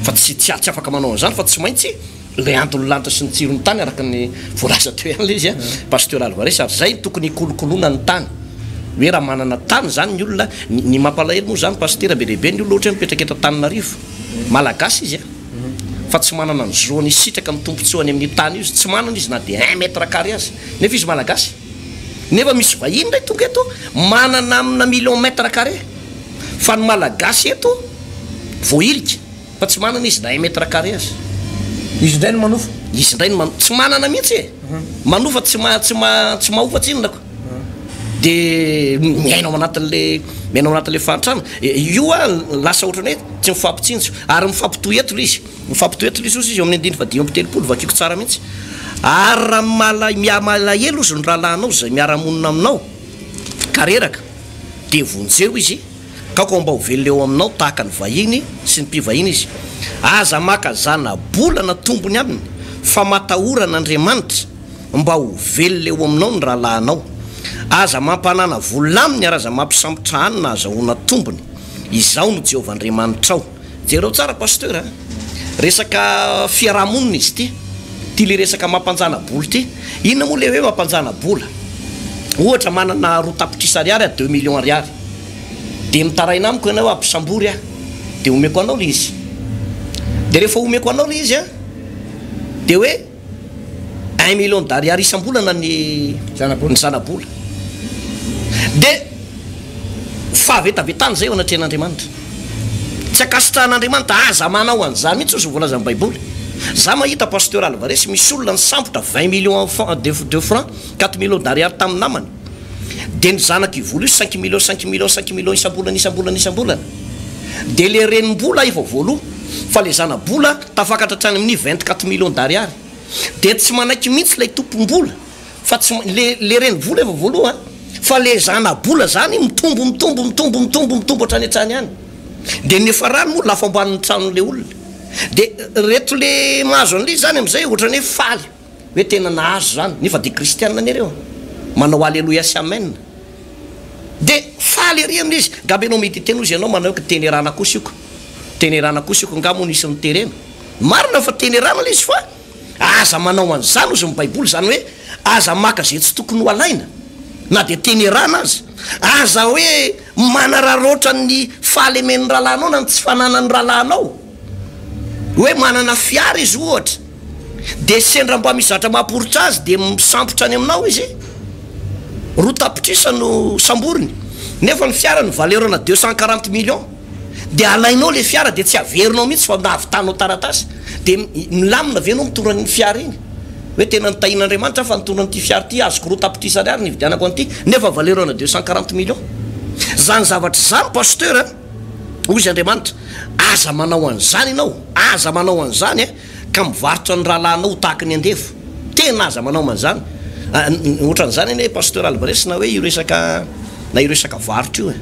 Fa tsy tsy afaka manao an'izany fa tsy maintsy Ilay andon'ny lanitra sy ny tsiron'ny tany araka ny voalaza teo ihany ilay izy an, Pasteur Alvarez, ary izay no tokony hikolokoloana ny tany. Hoe raha manana tany izany ny olona, ny mampalahelo moa izany Pasitera, be dia be ny olona ohatra hoe mipetraka eto Antananarivo, Malagasy izy an, fa tsy manana ny zony hisitraka ny tombontsoany amin'io tany io izy, tsy manana izy na dia un mètre carré aza, nefa izy Malagasy. Nefa misy vahiny indray tonga eto manana amina million mètre carré, fa ny Malagasy eto voahilika. Fa tsy manana izy na un mètre carré aza. Izy indray no manofa? Izy indray no manofa. Tsy manana mihitsy e! Manofa tsy ma tsy ma tsy mahofa tsinona ko. Dia miaina ao anatin'le miaina ao anatin'le fahantrana. Io an lasa ohatran'ny hoe tsy mifampitsinjo ary mifampitohy eto ilay izy. Mifampitohy eto ilay izy hozy izy eo amin'ny andininy fahadimy amby telopolo, vakiko tsara mihitsy. Ary raha mala- miha-malahelo hozy ny rahalahinao izay miara-monina aminao ka reraka, dia vonjeo izy, ka aoka mba ho velona eo aminao tahaka ny vahiny sy ny mpivahiny izy. Aza maka zana-bola na tombony aminy, fa matahora an'Andriamanitra. mba ho velona eo aminao ny rahalahinao. Aza mampanana vola aminy ary aza mampisambotra hanina hahazahoana tombony. Izaho no Jehovah Andriamanitrao. Jereo tsara Pasteur a! Resaka fiaraha-monina izy ity. Ity le resaka mampanjana-bola ity. Inona moa le hoe mampanjana-bola? Ohatra manana 2 tapitrisa ariary aho, 2 millions ariary. Dia mitaraina amiko ianao hoe ampisambory aho. Dia omeko anao le izy. Dia rehefa omeko anao le izy an, dia hoe. 1 million d'ariary isam-bolana ny ny zanabola. Dia fahavetavetana izay eo anatrehan'Andriamanitra. Tsy ankasitrahan'Andriamanitra, aza manao an'izany mihitsy hozy ny voalazan'ny Baiboly. Za mahita Pasteur Alvarez misy olona nisambotra 20 millions de de francs, 4 millions d'ariary tamin'ny namany. Dia ny zanak'io vola io 5 millions, 5 millions, 5 millions isam-bolana, isam-bolana, isam-bolana. Dia le renim-bola efa voaloa fa le zana-bola tafakatra hatrany amin'ny 24 millions d'ariary. Dia tsy manaiky mihitsy ilay tompom-bola fa tsy le le renivola efa voaloa fa le zana-bola zany mitombo mitombo mitombo mitombo mitombo hatrany hatrany any. Dia ny niafarany moa lafo ambanin'ny tranon'le olona. Dia reto le mahazo an'le izy zany amin'izay ohatran'ny hoe faly hoe tena nahazo zany nefa dia kristianina anie reo manao aleloia sy amen. Dia faly ery amin'izy, ngamba ianao mediter hozy ianao manao hoe tenerana kosa io ko, tenerana kosa io ko, nga moa nisy niterena? Marina fa tenerana ilay izy fa aza manao an'izany hozy ny baiboly, izany hoe aza maka izay tsy tokony ho alaina na dia tenerana aza, aza hoe manararaotra ny fahalemen'ny rahalahinao na ny tsy fananan'ny rahalahinao, hoe manana fiara izy ohatra. Dia sendra mba misy zavatra mahaporitra azy dia misambotra any aminao izy, 2 tapitrisa no samboriny, nefa ny fiara ny valeur-na 240 millions, dia alainao le fiara dia tsy averinao mihitsy fa nahavitanao taratasy, dia milamina ve ianao mitondra an'iny fiara iny? Hoe tena nitahian'Andriamanitra aho fa nitondra an'ity fiara ity, azoko 2 tapitrisa ariary nividianako an'ity, nefa valeur-na 240 millions. Zany zavatra izany Pasteur a, hoy izy Andriamanitra, aza manao an'izany ianao, aza manao an'izany a. ka mivarotra ny rahalahinao ho tahaka ny andevo. Tena aza manao an'izany. Ohatran'izany anie Pasteur Alvarez na hoe io resaka na io resaka varotra io e.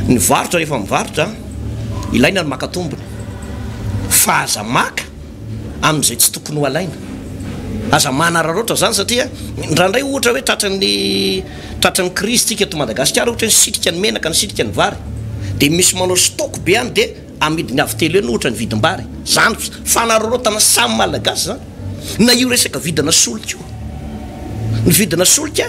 Ny varotra rehefa mivarotra, ilaina ny maka tombony. Fa aza maka amin'izay tsy tokony ho alaina. Aza manararaotra izany satria indraindray ohatra hoe tratran'ny tratran'ny krizy tsika eto Madagasikara ohatra hoe nisitrika ny menaka, nisitrika ny vary. Dia misy manao stock be any dia Amidiny avo telo heny ohatra ny vidim-bary. Zany fanararaotana samy malagasy zany. Na io resaka vidina solika io. Ny vidina solika,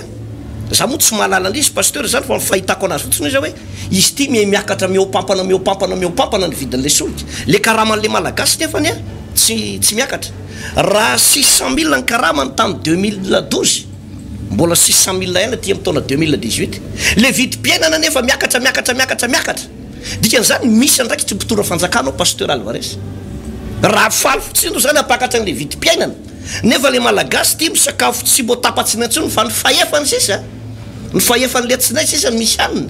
za moa tsy mahalala an'izy pasteur zany fa ny fahitako anazy fotsiny izy hoe izy ity miha miakatra mihoapampana mihoapampana mihoapampana ny vidin'le solika. Le karaman'le malagasy nefany a tsy tsy miakatra. Raha 600 mille ny karamany tamin'ny 2012, mbola 600 mille ihany aty amin'ny taona 2018. Le vidim-piainana nefa miakatra miakatra miakatra miakatra. Dikan'izany misy andraikitry ny mpitondra fanjakana ao Pasteur Alvarez. Raha faly fotsiny ireo zany hampakatra an'ilay vidim-piainana nefa ilay Malagasy ity misakafo tsy mbo tapa-tsinay intsony fa ny fahefany sisa, ny fahefan'ilay tsinay sisa no misy hanina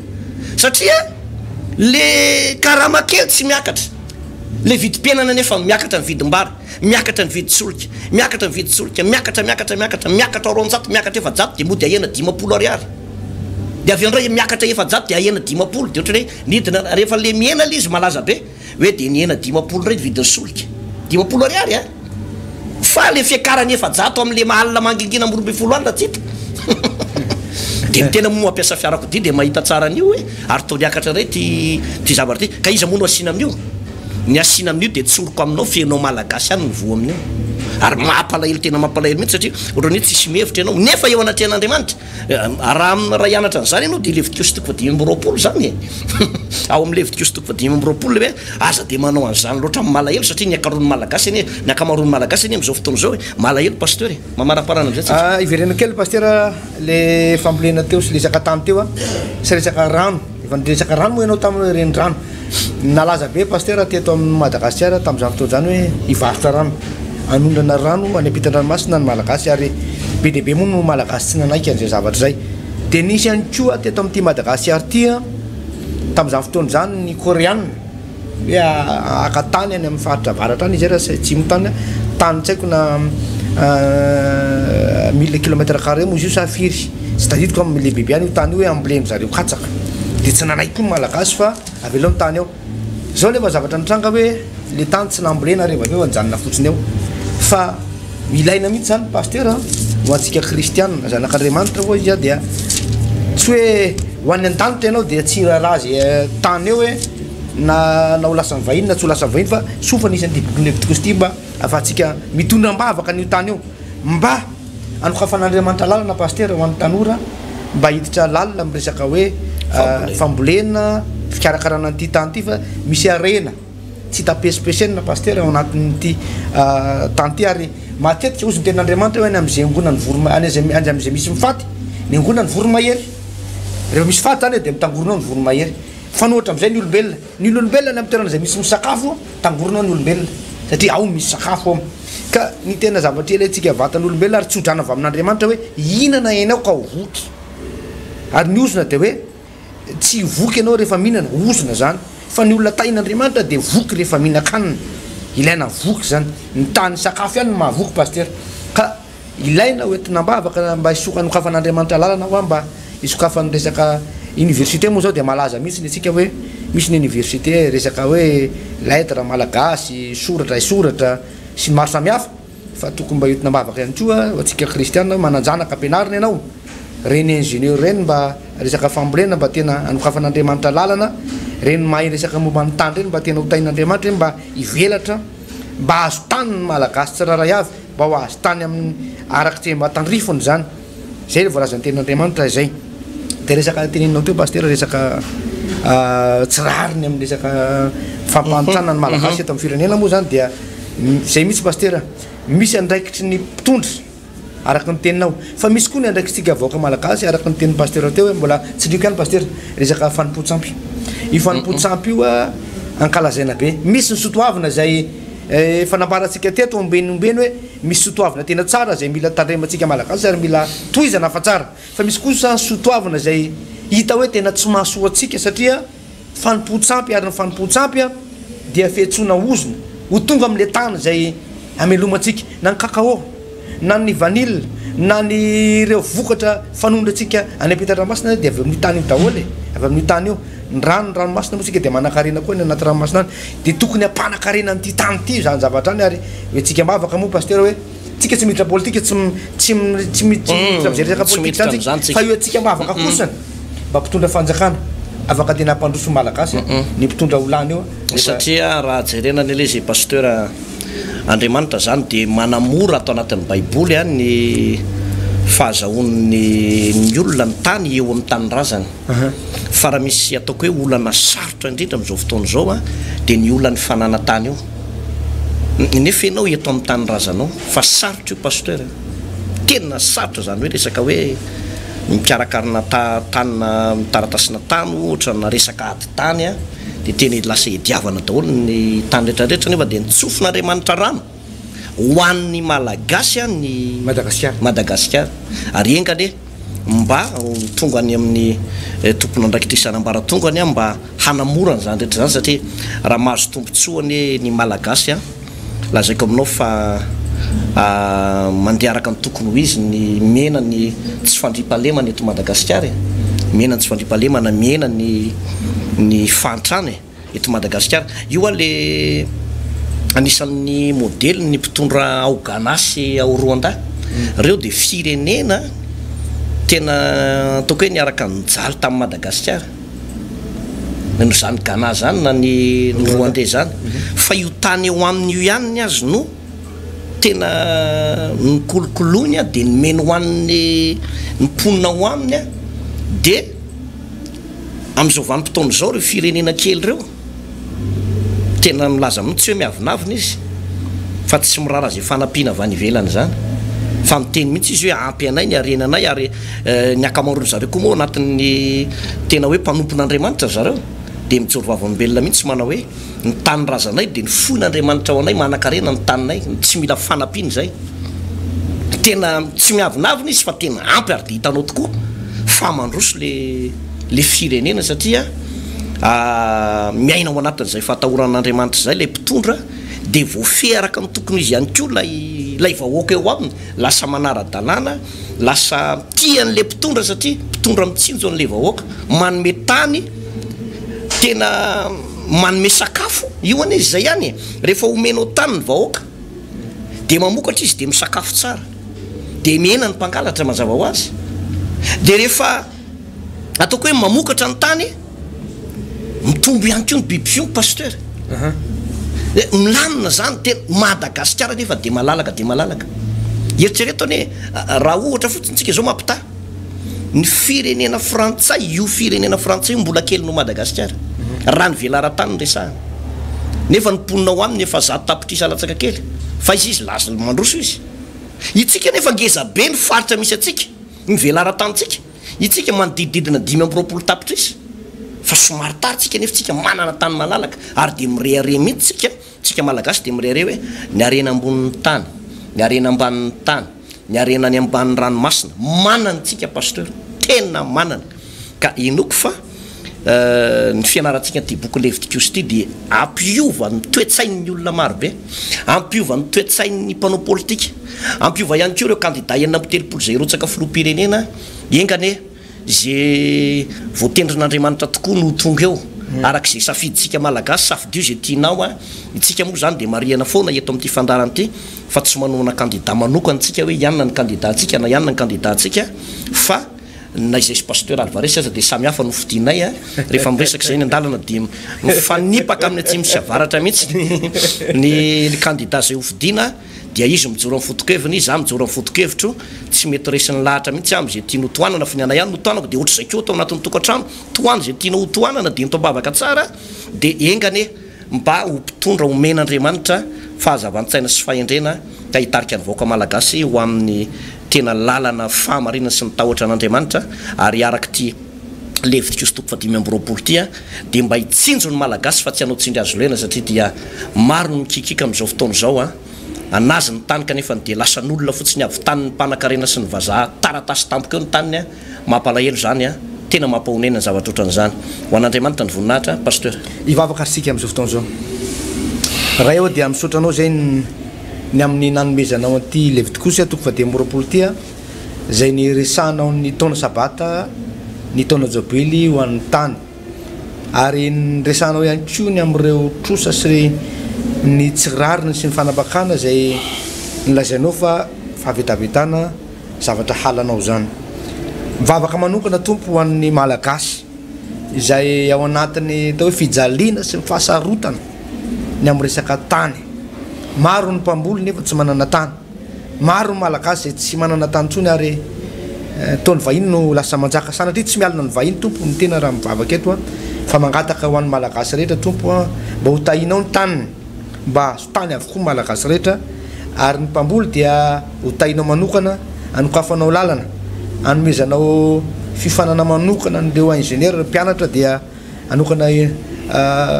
satria le karama kely tsy miakatra, le vidim-piainana nefa miakatra ny vidim-bary, miakatra ny vidin-tsolika, miakatra ny vidin-tsolika, miakatra miakatra miakatra, miakatra 200, miakatra 400 dia mody ahena 50 ariary. Dia avy eo indray miakatra 400 dia ahena 50 dia ohatran'ny hoe nidina, rehefa le mihena le izy malaza be hoe dia nihena 50 indray ny vidin'ny solika, 50 ariary a! Fa le fiakarany 400 amin'le alina mangingina amin'ny 12 alina tsy hita. Dia ny tena moa mampiasa fiarakodia dia mahita tsara an'io hoe ary toa niakatra indray ity ity zavatra ity. Ka iza moa no asiana amin'io? Ny asiana amin'io dia tsoriko aminao fa ianao malagasy ihany no voa amin'io. Ary mampalahelo tena mampalahelo mihitsy satria ohatran'ny hoe tsisy mihevitra ianao nefa eo anatrehan'Andriamanitra. Raha raha hianatra an'izany ianao dia Levitikosy toko faha-25 izany e! Ao amin'ny Levitikosy toko faha-25 ilay hoe aza dia manao an'izany loatra amin'ny malahelo satria ny ankaroan'ny Malagasy anie, ny ankamaroan'ny Malagasy anie amin'izao fotoana izao e, malahelo Pasteur e! Mamaraparana amin'izay tsika. Ah, hivereno kely Pasteur le fambolena teo sy resaka tany teo a, sy resaka rano, efa niresaka rano moa ianao tamin'ny hoe renirano. Nalaza be Pasteur teto amin'i Madagasikara tamin'izany fotoana izany hoe hivarotra rano, hanondrana rano any ampitan-dranomasina ny Malagasy ary be dia be moa no Malagasy tsy nanaiky an'izay zavatra izay. Dia nisy ihany koa teto amin'ity Madagasikara ity tamin'izany fotoana izany ny Koreana hoe haka tany any amin'ny faritra avaratra any izy raha tsy atsimo tany, tany tsy haiko na mille kilomètre carré moa izy io sa firy, tsy tadidiko fa lehibehibe ihany io tany io hoe ambolen-dry zareo katsaka. Dia tsy nanaiky koa ny Malagasy fa avelao ny tany ao. Zao nefa zavatra nitranga hoe le tany tsy nambolena rehefa avy eo nijanona fotsiny eo fa ilaina mihitsy zany pasteur a ho antsika kristianina zanak'Andriamanitra hoy izy dia tsy hoe ho any an-danitra ianao dia tsy raharaha ze tany eo hoe na na ho lasan'ny vahiny na tsy ho lasan'ny vahiny fa soa fa nisy an'ity bokin'i Levitikosy ity mba ahafahantsika mitondra am-bavaka an'io tany io mba Anokafan'Andriamanitra lalana Pasitera ho an'ny tanora mba hiditra lalina amin'ny resaka hoe fambolena, fikarakarana an'ity tany ity fa misy harena tsy hita pesipesenina Pasitera ao anatin'ity tany ity ary matetika hozy ny tenin'Andriamanitra hoe any amin'izay angonan'ny voro any amin'izay misy ny faty ny angonan'ny voromahery. Rehefa misy faty zany dia mitangorona ao ny voromahery. Mifanohitra amin'izay ny olombelona. Ny olombelona any amin'ny toerana izay misy misakafo, tangorona ao ny olombelona satria ao misy sakafo ao. Ka ny tena zavatra ilaintsika vatan'olombelona ary tsodrano avy amin'Andriamanitra hoe hihinana ianao ka ho voky. Ary ny ozona dia hoe tsy voky ianao rehefa mihinana, ozona izany. Fa ny olona tahin'Andriamanitra dia voky rehefa mihinan-kanina. Ilaina voky izany. Ny tany sakafo ihany no mahavoky Pasitera. Ka Ilaina ho entina am-bavaka mba hanokafan'Andriamanitra lalana hoa mba hisokafan'ny resaka université moa zao dia malaza mihitsy ny antsika hoe misy ny université resaka hoe lettre malagasy, soratra haisoratra sy ny maro samihafa fa tokony mba entina am-bavaka ihany koa ho antsika kristiana hoe manan-janaka ampianarina ianao reny ingénieur reny mba resaka fambolena mba tena hanokafan'Andriamanitra lalana reny mahay resaka momba ny tany reny mba tena ho tahin'Andriamanitra reny mba hivelatra mba hahazo tany ny malagasy tsirairay avy mba ho azo tany amin'ny araka izay mba tandrifiny izany. Izay ilay voalazan'ny tenin'Andriamanitra izay. Dia resaka teneninao teo Pasitera resaka tsy rariny amin'ny resaka fampahantrana ny Malagasy eto amin'ny firenena moa izany dia izay mihitsy Pasitera, misy andraikitry ny mpitondra araka ny teninao fa misy koa ny andraikitsika vahoaka Malagasy araka ny tenin'i Pasitera teo hoe mbola tsindriko ihany Pasitera resaka fanompoan-tsampy. Io fanompoan-tsampy io ankalazaina be. Misy ny sotoavina izay Efa nambarantsika teto ombeny ombeny hoe misy sotoavina tena tsara izay mila tandremantsika Malagasy ary mila tohizana fa tsara. Fa misy kosa sotoavina izay hita hoe tena tsy mahasoa antsika satria fanompoan-tsampy ary ny fanompoan-tsampy dia fiantsoana ozona ho tonga amin'ilay tany izay hamelomantsika na ny cacao na ny vanille na ny ireo vokatra fanondrantsika any ampitan-dranomasina dia avy amin'io tany io daholo e, avy amin'io tany io. Ny rano, ny ranomasina moa tsika dia manankarena koa any anaty ranomasina any, dia tokony hampanakarena an'ity tany ity izany zavatra izany ary hoentsika am-bavaka moa Pasitera hoe tsika tsy miditra politika, tsy tsy tsy miditra amin'izay resaka politika izany tsika fa hoentsika am-bavaka kosany mba mpitondra fanjakana afaka tena hampandroso ny Malagasy ny mpitondra ho lany eo. Satria raha jerena anie ilay izy Pasteur Andriamanitra izany dia manamora ato anatin'ny baiboly ny fahazahoan'ny ny olona ny tany eo amin'ny tanindrazany. Fa raha misy ataoko hoe olana sarotra indrindra amin'izao fotoana izao dia ny olan'ny fananan-tany io. Nefa ianao eto amin'ny tanindrazanao fa sarotra io Pasteur a! Tena sarotra izany hoe resaka hoe mikarakarana tany na taratasina tany ohatra na resaka ady tany dia tena lasa iadiavana daholo ny tany rehetra rehetra nefa dia notsofin'Andriamanitra rano ho an'ny Malagasy ny Madagasikara. Madagasikara ary enga anie mba ho tonga any amin'ny tompon'andraikitra isan'ambaratongany aho mba hanamora an'izany rehetra izany satria raha mahazo tombontsoa anie ny Malagasy lazaiko aminao fa mandeha araka ny tokony ho izy ny mihena ny tsy fandriampahalemana eto Madagasikara e, mihena ny tsy fandriampahalemana, mihena ny ny fahantrana e eto Madagasikara. Io hoa le anisan'ny modely ny mpitondra ao Ghana sy ao Rwanda. Reo dia firenena tena ataoko hoe niaraka nijaly tamin'i Madagasikara. Na izany Ghana izany na ny Rwandais izany. Fa io tany eo aminy io ihany ny azy no tena nokolokoloiny dia nomeny ho an'ny mponina ao aminy dia Amin'izao vanim-potoana izao ireo firenena kely ireo tena milaza mihitsy tsy hoe miavonavona izy fa tsy miraharaha izay fanampiana avy any ivelany izany fa miteny mihitsy izy hoe ampy anay ny harenanay ary ny ankamaroan-dry zareo koa moa anatin'ny tena hoe mpanompon'Andriamanitra ry zareo dia mijoro vavolombelona mihitsy manao hoe ny tanindrazanay dia nofoin'Andriamanitra ho anay manankarena ny taninay tsy mila fanampiana izay tena tsy miavonavona izy fa tena ampy ary dia hitanao tokoa. Fa mandroso le le firenena satria miaina ao anatin'izay fahatahorana an'Andriamanitra izay ilay mpitondra dia voafehy araka ny tokony izy ihany koa ilay ilay vahoaka eo aminy, lasa manara-dalàna, lasa tia an'ilay mpitondra satria mpitondra mitsinjo an'ilay vahoaka, manome tany, tena manome sakafo, io anie izay ihany e, rehefa omenao tany ny vahoaka dia mamokatra izy dia misakafo tsara, dia mihena ny mpangalatra mazava ho azy, dia rehefa ataoko hoe mamokatra ny tany, mitombo ihany koa ny biby fiompy Pasteur, milamina zany tena, Madagasikara nefa dia malalaka dia malalaka, eritrereto anie raha ohatra fotsiny tsika zao mampitaha ny firenena frantsay, io firenena frantsay io mbola kely noho Madagasikara raha ny velaran-tany no resahana, nefa ny mponina ao aminy efa 100 tapitrisa latsaka kely, fa iza izy lasa mandroso izy, itsika nefa ngeza be ny faritra misy antsika, ny velaran-tanintsika, itsika manodidididina 25 tapitrisa, fa somary tara tsika nefa tsika manana tany malalaka, ary dia mirehareha mihitsy tsika, tsika malagasy dia mirehareha hoe ny harena ambonin'ny tany, ny harena ambanin'ny tany, ny harena any ambanin'ny ranomasina, manana tsika Pasteur, tena manana, ka inoako fa ny fianarantsika an'ity boky Levitikosy ity dia hampiova ny toe-tsain'ny olona marobe, hampiova ny toe-tsain'ny mpanao politika, hampiova ihany koa ireo kandida 36 izay hirotsaka filoham-pirenena, enga anie ze voatendrin'Andriamanitra tokoa no ho tonga eo, araka izay safidintsika Malagasy, safidio izay tianao an, itsika moa izany dia marihana foana eto amin'ity fandaharana ity fa tsy manohana kandida manokana tsika hoe ianona ny kandidantsika na ianona ny kandidantsika fa na izay sy Pasteur Alvarez aza dia samy hafa no fidinay a, rehefa miresaka izay eny an-dalana dia mifanipaka amin'ny atsimo sy avaratra mihitsy ny ny kandida izay hofidina dia izy mijoro amin'ny foto-keviny, izaho mijoro amin'ny foto-kevitro, tsy mety resin'ny lahatra mihitsy aho amin'izay tiany hotohanana fa ny anay ihany no tohanako dia ohatr'izay koa atao anatin'ny tokantrano, tohano izay tianao hotohanana dia ento am-bavaka tsara dia enga anie mba ho mpitondra omen'Andriamanitra fahazavan-tsaina sy fahendrena ka hitarika ny vahoaka malagasy ho amin'ny tena lalana fahamarinana sy ny tahotra an'Andriamanitra ary araka ity Levitikosy toko faha-25 ity dia mba hitsinjo ny malagasy fa tsy hanao tsindry hazo lena satria dia maro ny mikikiaka amin'izao fotoana izao anazy ny tany kanefa dia lasan'olona fotsiny avy tany ny mpanakarena sy ny vazaha taratasy tampoka eo ny taniny Mampalahelo izany an! Tena mampahonena ny zavatra ohatran'izany. Ho an'Andriamanitra ny voninahitra, Pasteur. Hivavaka ary isika amin'izao fotoana izao. Ray ô dia misaotra Anao izay ny amin'ny nanomezanao an'ity Levitikosy toko faha-25 ity izay niresahanao ny taona Sabata, ny taona Jobily ho an'ny tany. Ary niresahanao ihany koa ny amin'ireo trosa sy ny tsy rariny sy ny fanambakana izay nolazainao fa fahavetavetana zavatra halanao izany. Mivavaka manokana Tompo ho an'ny Malagasy izay ao anatin'ny atao hoe fijaliana sy ny fahasarotana ny amin'ny resaka tany. Maro ny mpamboly nefa tsy manana tany. Maro ny Malagasy izay tsy manana tany intsony ary toa ny vahiny no lasa manjaka. Sanatria tsy mialona ny vahiny Tompo ny tena raha mivavaka eto fa mangataka ho an'ny Malagasy rehetra Tompo mba ho tahinao ny taniny. mba hahazo tany avokoa ny Malagasy rehetra ary ny mpamboly dia ho tahinao manokana hanokafanao lalana, hanomezanao fiofanana manokana an'ireo ingénieur, ireo mpianatra dia hanokana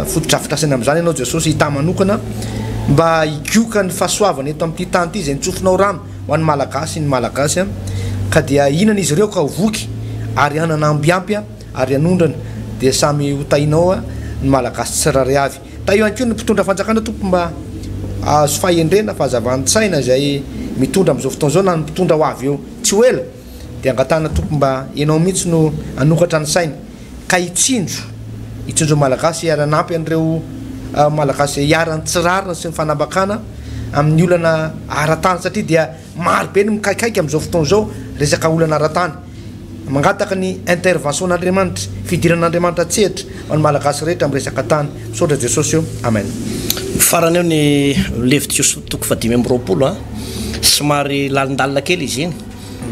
fotodrafitrasa eny amin'izany ianao Jesosy hitahy manokana mba higoka ny fahasoavana eto amin'ity tany ity izay nitsofinao rano ho an'ny Malagasy ny Malagasy ka dia hihinana izy ireo ka ho voky ary hanana amby ampy ary hanondrana dia samy ho tahinao ny Malagasy tsirairay avy. Tahio ihany koa ny mpitondra fanjakana tompoko mba ahazo fahendrena, fahazavan-tsaina izay mitondra amin'izao fotoana izao na ny mpitondra ho avy eo tsy ho ela dia angatahana tompoko mba ianao mihitsy no hanokatra ny sainy ka hitsinjo hitsinjo ny Malagasy ary hanampy an'ireo Malagasy izay iharan'ny tsy rariny sy ny fanambakana amin'ny olana ara-tany satria dia maro be ny mikaikaika amin'izao fotoana izao resaka olana ara-tany. Mangataka ny intervention n'Andriamanitra, fidiran'Andriamanitra an-tsehatra ho an'ny Malagasy rehetra amin'ny resaka tany. Misaotra Jesosy o. Amen. Farany eo ny Levitikosy toko faha-25 a, somary lalindalina kely izy iny,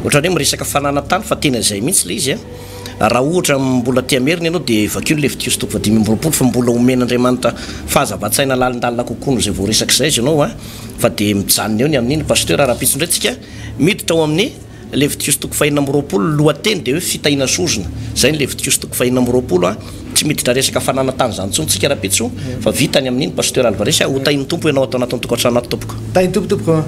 ohatran'ny hoe miresaka fananan-tany fa tena izay mihitsy ilay izy a, raha ohatra mbola te hamerina ianao dia vakio ny Levitikosy toko faha-25 fa mbola omen'Andriamanitra fahazavan-tsaina lalindalina kokoa noho izay voaresaka izay izy ianao a, fa dia mijanona eo ny amin'iny Pasteur, rahampitso indray tsika miditra ao amin'ny Levitikosy toko faha-26, ny lohateny dia hoe fitahiana sy ozona. Izay ny Levitikosy toko faha-26 a. Tsy miditra resaka fananan-tany izany intsony tsika rahampitso fa vita ny amin'iny Pasteur Alvarez a. Ho tahin'ny Tompo ianao ato anatin'ny tokantrano ato tompoko. Tahin'ny Tompo tompoko.